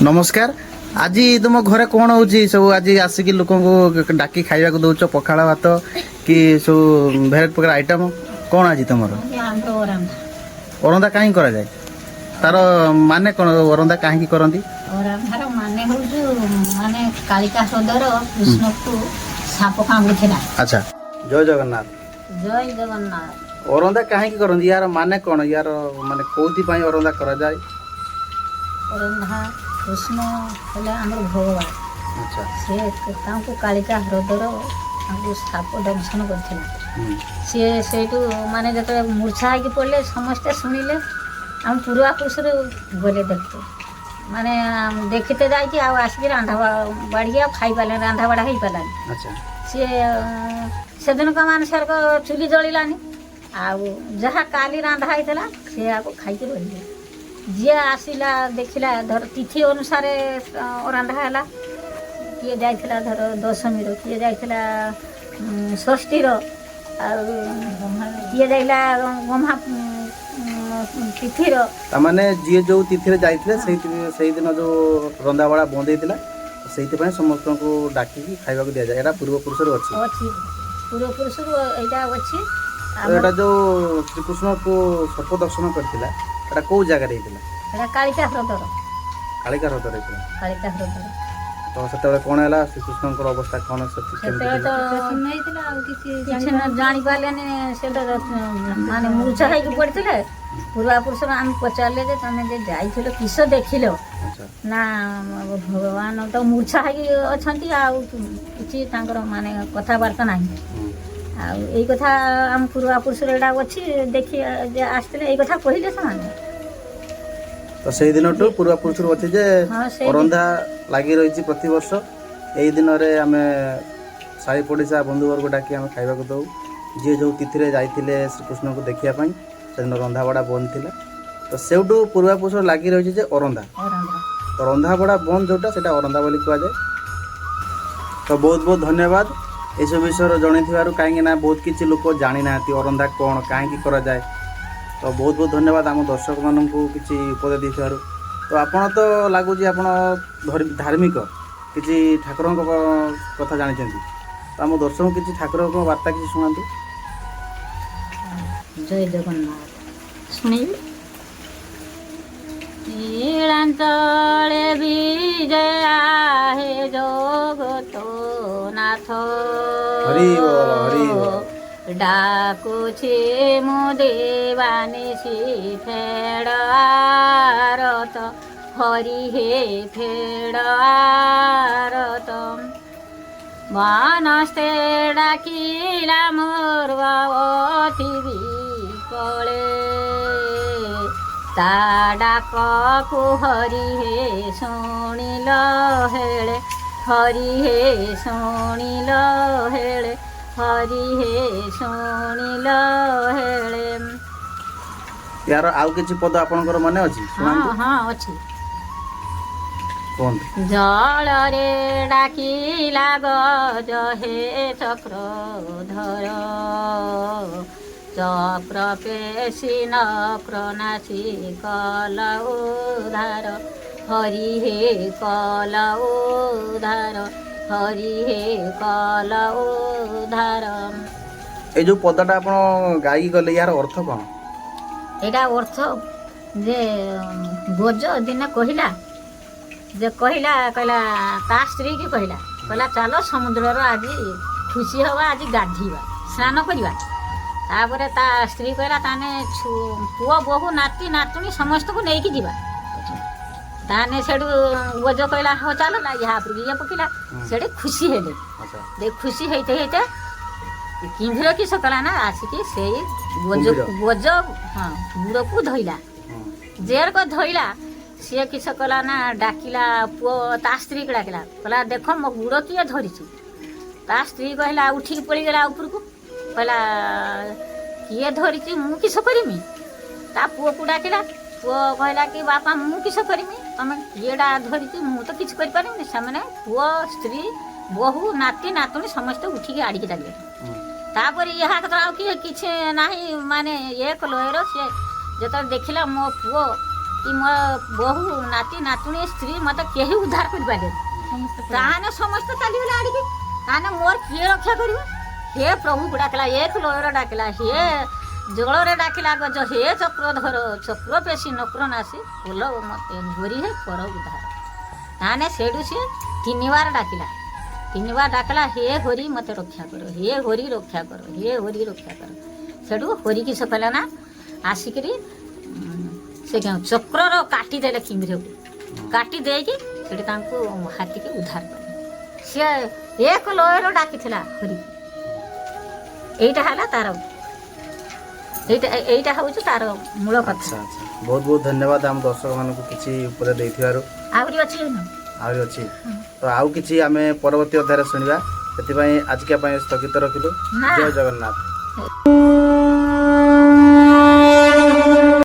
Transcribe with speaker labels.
Speaker 1: ନମସ୍କାର। ଆଜି ତୁମ ଘରେ କ'ଣ ହଉଛି ସବୁ? ଆଜି ଆସିକି ଲୋକଙ୍କୁ ଡାକି ଖାଇବାକୁ ଦଉଛ ପଖାଳ ଭାତ କି ସବୁ ଭେରାଇଟି ପ୍ରକାର ଆଇଟମ୍, କ'ଣ ଆଜି ତମର?
Speaker 2: ଆମର ଅରନ୍ଧା।
Speaker 1: ଅରନ୍ଧା କାହିଁକି କରାଯାଏ? ତାର ମାନେ କ'ଣ? ଅରନ୍ଧା କାହିଁକି କରନ୍ତି?
Speaker 2: ଅରନ୍ଧାର ମାନେ ହଉଛୁ, ମାନେ କାଳିକା ହ୍ରଦର କୃଷ୍ଣକୁ ସାପ କାମୁଡ଼ିଥିଲା।
Speaker 1: ଆଚ୍ଛା, ଜୟ ଜଗନ୍ନାଥ।
Speaker 2: ଜୟ ଜଗନ୍ନାଥ।
Speaker 1: ଅରନ୍ଧା କାହିଁକି କରନ୍ତି? ୟାର ମାନେ କ'ଣ? ୟାର ମାନେ କୋଉଥିପାଇଁ ଅରନ୍ଧା କରାଯାଏ?
Speaker 2: ଅରନ୍ଧା, କୃଷ୍ଣ ହେଲେ ଆମର ଭଗବାନ। ସେ ତାଙ୍କୁ କାଳିକା ହ୍ରଦର ତାଙ୍କୁ ସାପ ଦଂଶନ କରିଥିଲା। ସିଏ ସେଇଠୁ ମାନେ ଯେତେବେଳେ ମୂର୍ଚ୍ଛା ହେଇକି ପଡ଼ିଲେ, ସମସ୍ତେ ଶୁଣିଲେ, ଆମ ପୂର୍ବାପୁରୁଷରୁ ଗଲେ ଦେଖିତେ, ମାନେ ଦେଖିତେ ଯାଇକି ଆଉ ଆସିକି ରାନ୍ଧା ବାଢ଼ିକି ଆଉ ଖାଇପାରିଲେନି, ରାନ୍ଧା ବାଢ଼ା ହେଇପାରିଲାନି। ସିଏ ସେଦିନକ ମାନେ ସେରକ ଚୁଲି ଜଳିଲାନି, ଆଉ ଯାହା କାଲି ରାନ୍ଧା ହେଇଥିଲା ସେଆକୁ ଖାଇକି ରହିଲେ। ଯିଏ ଆସିଲା ଦେଖିଲା, ଧର ତିଥି ଅନୁସାରେ ରାନ୍ଧା ହେଲା। କିଏ ଯାଇଥିଲା ଧର ଦଶମୀର, କିଏ ଯାଇଥିଲା ଷଷ୍ଠୀର, ଆଉ କିଏ ଯାଇଥିଲା ଗହ୍ମା ତିଥିର।
Speaker 1: ତାମାନେ ଯିଏ ଯୋଉ ତିଥିରେ ଯାଇଥିଲେ, ସେଇଦିନ ଯୋଉ ରନ୍ଧାବଢ଼ା ବନ୍ଦ ହେଇଥିଲା, ସେଇଥିପାଇଁ ସମସ୍ତଙ୍କୁ ଡାକିକି ଖାଇବାକୁ ଦିଆଯାଏ। ଏଇଟା ପୂର୍ବପୁରୁଷରୁ ଅଛି।
Speaker 2: ଅଛି, ପୂର୍ବପୁରୁଷରୁ ଏଇଟା ଅଛି।
Speaker 1: ତ ଏଇଟା ଯୋଉ ଶ୍ରୀକୃଷ୍ଣକୁ ସର୍ପ ଦର୍ଶନ କରିଥିଲା, ଏଇଟା କୋଉ ଜାଗାରେ ହେଇଥିଲା?
Speaker 2: ଏଇଟା କାଳିକା ହ୍ରଦର।
Speaker 1: କାଳିକା ହ୍ରଦରେ ହେଇଥିଲା।
Speaker 2: କାଳିକା ହ୍ରଦର।
Speaker 1: ତ ସେତେବେଳେ କ'ଣ ହେଲା? ଶ୍ରୀକୃଷ୍ଣଙ୍କର ଅବସ୍ଥା କ'ଣ ସେଠି କେମିତି
Speaker 2: ସେତେବେଳେ
Speaker 1: ଥିଲା?
Speaker 2: ତ କିଛି ନ ଜାଣିପାରିଲେନି। ସେ ତ ମାନେ ମୂର୍ଚ୍ଛା ହେଇକି ପଡ଼ିଥିଲେ। ପୂର୍ବାପୁରୁଷରୁ ଆମେ ପଚାରିଲେ ଯେ ତମେ ଯେ ଯାଇଥିଲ, କିସ ଦେଖିଲ? ନା, ଭଗବାନ ତ ମୂର୍ଚ୍ଛା ହେଇକି ଅଛନ୍ତି, ଆଉ କିଛି ତାଙ୍କର ମାନେ କଥାବାର୍ତ୍ତା ନାହିଁ। ଆଉ ଏଇ କଥା ଆମ ପୂର୍ବାପୁରୁଷର ଏଇଟା ଅଛି। ଦେଖି ଯେ ଆସିଥିଲେ, ଏଇ କଥା କହିଲେ ସେମାନେ।
Speaker 1: ତ ସେଇ ଦିନଠୁ ପୂର୍ବପୁରୁଷରୁ ଅଛି ଯେ
Speaker 2: ହଁ, ସେଇ
Speaker 1: ଅରନ୍ଧା ଲାଗି ରହିଛି। ପ୍ରତିବର୍ଷ ଏଇ ଦିନରେ ଆମେ ସାହି ପଡ଼ିଶା ବନ୍ଧୁବର୍ଗ ଡାକି ଆମେ ଖାଇବାକୁ ଦେଉ। ଯିଏ ଯେଉଁ ତିଥିରେ ଯାଇଥିଲେ ଶ୍ରୀକୃଷ୍ଣଙ୍କୁ ଦେଖିବା ପାଇଁ, ସେଦିନ ରନ୍ଧାବଢ଼ା ବନ୍ଦ ଥିଲା। ତ ସେଇଠୁ ପୂର୍ବପୁରୁଷ ଲାଗି ରହିଛି ଯେ ଅରନ୍ଧା।
Speaker 2: ଅରନ୍ଧା।
Speaker 1: ତ ରନ୍ଧାବଢ଼ା ବନ୍ଦ ଯେଉଁଟା, ସେଇଟା ଅରନ୍ଧା ବୋଲି କୁହାଯାଏ। ତ ବହୁତ ବହୁତ ଧନ୍ୟବାଦ ଏସବୁ ବିଷୟରେ ଜଣେଇଥିବାରୁ, କାହିଁକି ନା ବହୁତ କିଛି ଲୋକ ଜାଣିନାହାନ୍ତି ଅରନ୍ଧା କ'ଣ, କାହିଁକି କରାଯାଏ। ତ ବହୁତ ବହୁତ ଧନ୍ୟବାଦ ଆମ ଦର୍ଶକମାନଙ୍କୁ କିଛି ଉପଦେଶ ଦେଇଥିବାରୁ। ତ ଆପଣ ତ ଲାଗୁଛି ଆପଣ ଧାର୍ମିକ, କିଛି ଠାକୁରଙ୍କ କଥା ଜାଣିଛନ୍ତି। ତ ଆମ ଦର୍ଶକଙ୍କୁ କିଛି ଠାକୁରଙ୍କ ବାର୍ତ୍ତା କିଛି ଶୁଣାନ୍ତୁ।
Speaker 2: ଜୟ ଜଗନ୍ନାଥ। ଶୁଣିବି। ନୀଳାଞ୍ଚଳେ ବିଜୟ ହେ ଜଗତ ନାଥ।
Speaker 1: ହରି ବୋଲ, ହରି ବୋଲ।
Speaker 2: ଡାକୁଛି ମୁଁ ଦିବାନିଶି, ଫେଡ଼ ଆରତ ହରି ହେ, ଫେଡ଼ ଆରତ। ବନସ୍ତେ ଡାକିଲା ମୋର ଅତି ବିକଳେ, ତା ଡାକକୁ ହରି ହେ ଶୁଣିଲ ହେଳେ, ହରି ହେ ଶୁଣିଲ ହେଳେ, ହରି ହେ ଶୁଣିଲ ହେଳେ।
Speaker 1: ୟାର ଆଉ କିଛି ପଦ ଆପଣଙ୍କର ମନେ ଅଛି?
Speaker 2: ହଁ।
Speaker 1: ଶୁଣାନ୍ତୁ।
Speaker 2: ହଁ, ଅଛି।
Speaker 1: କୁହନ୍ତୁ।
Speaker 2: ଜଳରେ ଡାକିଲା ଗଜ ହେ ଚକ୍ରଧର, ଚକ୍ର ପେଶି ନକ୍ର ନାସି କଲ ଉଧାର, ହରି ହେ କଲ ଉଧାର, ହରି ହେ କଲ ଉଧାର।
Speaker 1: ଏଇ ଯୋଉ ପଦଟା ଆପଣ ଗାଇକି ଗଲେ, ୟାର ଅର୍ଥ କ'ଣ?
Speaker 2: ଏଇଟା ଅର୍ଥ ଯେ ଗଜ ଦିନେ କହିଲା ଯେ କହିଲା କହିଲା ତା ସ୍ତ୍ରୀ କି କହିଲା, କହିଲା ଚାଲ ସମୁଦ୍ରର ଆଜି ଖୁସି ହବା, ଆଜି ଗାଧୋଇବା, ସ୍ନାନ କରିବା। ତାପରେ ତା ସ୍ତ୍ରୀ କହିଲା, ତାହେଲେ ପୁଅ ବୋହୂ ନାତି ନାତୁଣୀ ସମସ୍ତଙ୍କୁ ନେଇକି ଯିବା। ତାହେଲେ ସେଠୁ ଗଜ କହିଲା, ହଉ ଚାଲ ନା। ଇହା ଉପରକୁ ଇଏ ପକେଇଲା, ସେଠି ଖୁସି ହେଲେ। ଯେ ଖୁସି ହେଇତେ ହେଇତେ କିମ୍ଭୀର କିସ କଲା ନା, ଆସିକି ସେଇ ଗଜ
Speaker 1: କୁମ୍ଭୀର।
Speaker 2: ଗଜ, ହଁ, ଗୁଡ଼କୁ ଧଇଲା। ଯେରକ ଧଇଲା, ସିଏ କିସ କଲା ନା, ଡାକିଲା ପୁଅ, ତା ସ୍ତ୍ରୀକୁ ଡାକିଲା, କହିଲା, ଦେଖ ମୋ ଗୁଡ଼ କିଏ ଧରିଛି? ତା ସ୍ତ୍ରୀ କହିଲା, ଉଠିକି ପଳିଗଲା ଉପରକୁ, କହିଲା, କିଏ ଧରିଛି ମୁଁ କିସ କରିମି? ତା ପୁଅକୁ ଡାକିଲା। ପୁଅ କହିଲା କି ବାପା, ମୁଁ କିସ କରିମି? ତମେ କିଏଟା ଧରିଛି, ମୁଁ ତ କିଛି କରିପାରିବିନି। ସେମାନେ ପୁଅ, ସ୍ତ୍ରୀ, ବୋହୂ, ନାତି ନାତୁଣୀ ସମସ୍ତେ ଉଠିକି ଆଡ଼ିକି ଚାଲିଗଲେ। ତାପରେ ଏହା ତ ଆଉ କିଏ କିଛି ନାହିଁ, ମାନେ ଏକ ଲୟର। ସିଏ ଯେତେବେଳେ ଦେଖିଲା ମୋ ପୁଅ କି ମୋ ବୋହୂ, ନାତି, ନାତୁଣୀ, ସ୍ତ୍ରୀ ମୋତେ କେହି ଉଦ୍ଧାର କରିପାରିବେନି। ତାହେଲେ ସମସ୍ତେ ଚାଲିଗଲେ ଆଡ଼ିକି, ତାହେଲେ ମୋର କିଏ ରକ୍ଷା କରିବ? ହେ ପ୍ରଭୁକୁ ଡାକିଲା, ଏକ ଲୟରେ ଡାକିଲା, ହେ ଜଳରେ ଡାକିଲା ଗଜ, ହେ ଚକ୍ରଧର, ଚକ୍ର ପେଶୀ ନକ୍ର ନାସି ଫୁଲ ମତେ ଘୋରି ହେ କର ଉଦ୍ଧାର। ତାହେଲେ ସେଇଠୁ ସିଏ ତିନିବାର ଡାକିଲା, ତିନିବାର ଡାକିଲା, ହେ ହରି ମୋତେ ରକ୍ଷା କର, ହେ ହରି ରକ୍ଷା କର, ହେ ହରି ରକ୍ଷା କର। ସେଠୁ ହରି କିସ କଲା ନା ଆସିକିରି ସେ କେଉଁ ଚକ୍ରର କାଟିଦେଲେ କିମ୍ଭୀରକୁ, କାଟି ଦେଇକି ସେଠି ତାଙ୍କୁ ହାତୀକି ଉଦ୍ଧାର କଲେ। ସିଏ ଏକ ଲୟର ଡାକିଥିଲା ହରି। ଏଇଟା ହେଲା ତାର, ଏଇଟା ହେଉଛି ତାର ମୂଳ କଥା।
Speaker 1: ଆଚ୍ଛା, ବହୁତ ବହୁତ ଧନ୍ୟବାଦ ଆମ ଦର୍ଶକମାନଙ୍କୁ କିଛି ଉପଦେଶ ଦେଇଥିବାରୁ।
Speaker 2: ଆହୁରି ଅଛି ନା?
Speaker 1: ଆହୁରି ଅଛି ତ, ଆଉ କିଛି ଆମେ ପରବର୍ତ୍ତୀ ଅଧ୍ୟାୟରେ ଶୁଣିବା। ସେଥିପାଇଁ ଆଜିକା ପାଇଁ ସ୍ଥଗିତ ରଖିଲୁ।
Speaker 2: ନା।
Speaker 1: ଜୟ ଜଗନ୍ନାଥ।